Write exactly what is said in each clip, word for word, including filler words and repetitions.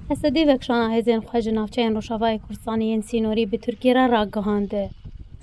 H S D vekişana hêzên xwe ji navçeyên Rojavayê Kurdistanê yên sînorî bi Tirkiyê re ragihand.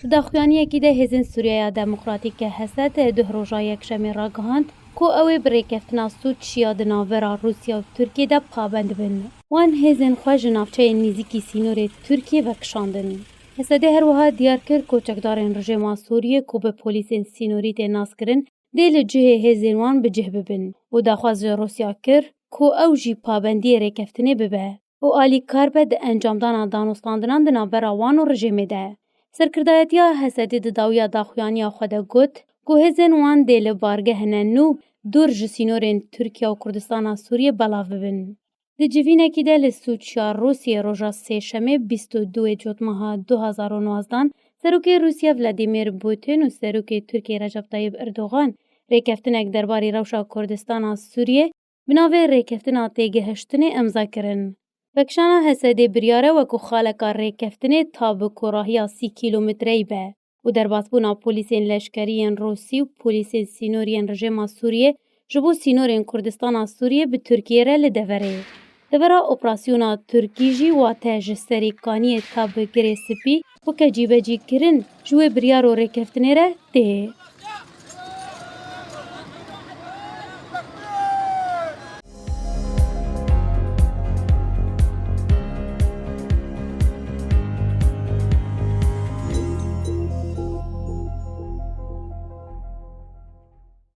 Di daxuyaniyekî de Hêzên Sûriyeya Demokratîk, H S D, duh roja Yekşemê ragihand ku ew ê bi rêkeftina Sûçiya di navbera Rûsya û Tirkiyê de pabend bin. Wan hêzên xwe ji navçeyên nêzîkî sînorê Tirkiyê vekişandin. H S D her wiha diyar kir ku çekdarên rejîma Sûriyê ku bi polîsên sînorî tê naskirin, dê li cihê hêzên wan bi cih bibin û daxwaz ji Rûsya kir ku ew jî pabendiyê rêkeftinê bibe û alîkar be di encamdana danûstandinan di navbera wan û rejîmê de. Serkirdayetiya H S D di dawiya daxuyaniya xwe de got ku hêzên wan dê li bargehên nû dûr ji sînorên Tirkiye û Kurdistana Sûriyê belav bibin. Di civînekî de li Sûçiya Rûsiyê roja Sêşemê bîst û duyê Cotmeha du hazar û nozdehan, Serokê Rûsya Vladimir Putin û Serokê Tirkiyê Recep Tayyip Erdogan rêkeftinek derbarî rewşa Kurdistana Sûriyê bi navê Rêkeftina Têgihiştinê imza kirin. Vekişana H S D biryar e wekû xaleka rêkeftinê ta bi korahiya sî kîlometreyî be û derbasbûna polîsên leşkerî yên Rûsî û polîsên sînorî yên rejîma Sûriyê ji bo sînorên Kurdistana Sûriyê bi Tirkiyê re li deverê. Devera operasyona Tirkî jî wate ji serî kaniyê ta bi Girê Spî weke cîbecî kirin ji wê biryar û rêkeftinê re tê.